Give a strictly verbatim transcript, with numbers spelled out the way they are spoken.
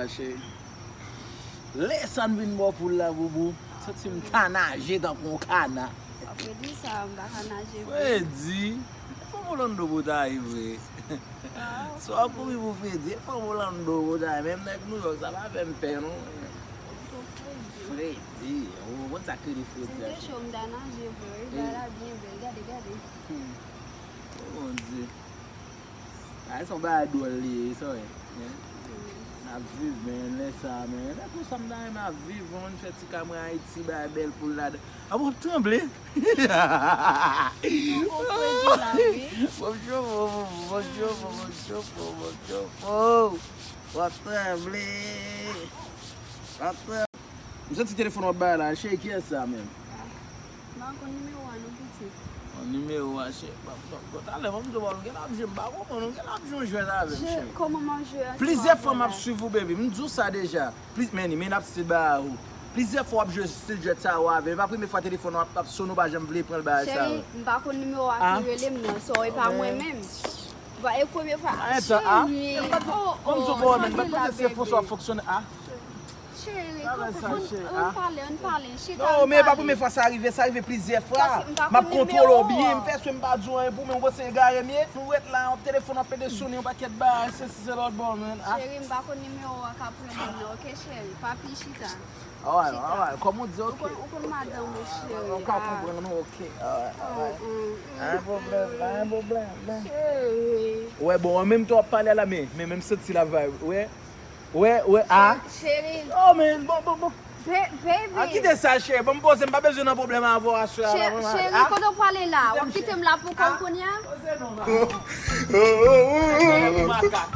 Cheri. Lè sa n vin bò poul la, boubou, santi m ta naje tankou yon kana. Fredi, sa m pa ka naje vre. Fredi, e fòm Orlando pou w ta ye vre. Sa w ap kouri pou Fredi, e fòm Orlando pou w ta ye. Menm nèg Nouyòk, sa pa fè m pè, non. Fredi, ou konn sa k rele Fredi a? Si m te cho, m ta naje vre, wi, bagay la byen bèl, gade, gade. Hmm. Oh, Bondye. A, se yon bagay dwòl li ye, sa w wè. N ap viv, men, lè sa, men. Lè konsa m ta renmen ap viv, mwen, mwen fè ti kay mwen Ayiti, bagay bèl pou l ladan. A bon, w ap tranble? Ou fredi la, wi. Bonjou, bonjou, bonjou. W ap tranble. W ap tranble. M santi telefòn w ap bay la, cheri, kiyès sa menm? M pa konn nimewo a non, pitit. Bon, nimewo a, cheri. Bon, bon, bon, talè, bon, m di w, bon, gen l ap jwe, m pa konprann, gen l ap jwe yon jwèt avè m, cheri. Kòman m ap jwe ansanm avè w la? Plizyè fwa m ap swiv ou, baby. M di w sa deja. Plis, men, men n ap still ba ou. Plizyè fwa w ap jwe stil jwèt sa yo avè m. E pa premye fwa telefòn w ap, ap sone, ou pa janm vle pran l bagay sa yo. Cheri, m pa konn nimewo a ki rele m nan, so e pa mwen menm. Ba, e premye fwa. Cheri, oh, oh, m santi la, baby. Cheri, ann pale, ann pale, chita. Non, men e pa premye fwa sa rive, sa rive plizyè fwa. M ap kontwole w byen, m fè swe m pa di w anyen pou mwen, ou panse egare m ye? Nou ret la, yon telefòn ap pede sone, yon pakèt bagay, sesi, se lòt bò, man. Cheri, m pa konn nimewo a k ap rele m nan, oke, cheri? Papi, chita. Alright, alright, kòm ou di, oke. Ou konn madanm ou, cheri. Ou ka konprann, non, oke. Alright, alright. Pa gen pwoblèm, pa gen pwoblèm, man. Cheri. Wè, bon, an menm tan w ap pale a la, men, men, men m santi la vibe, wè. Wè, wè, a. Cheri. Oh, man, bon, bon, bon. Baby. A, kite sa, cheri. Bon, m poze, m pa bezwen nan pwoblèm avè w aswè a la, mwen. Cheri, kote w prale la? W ap kite m la pou kò m kounye a? Poze non, man. Makak.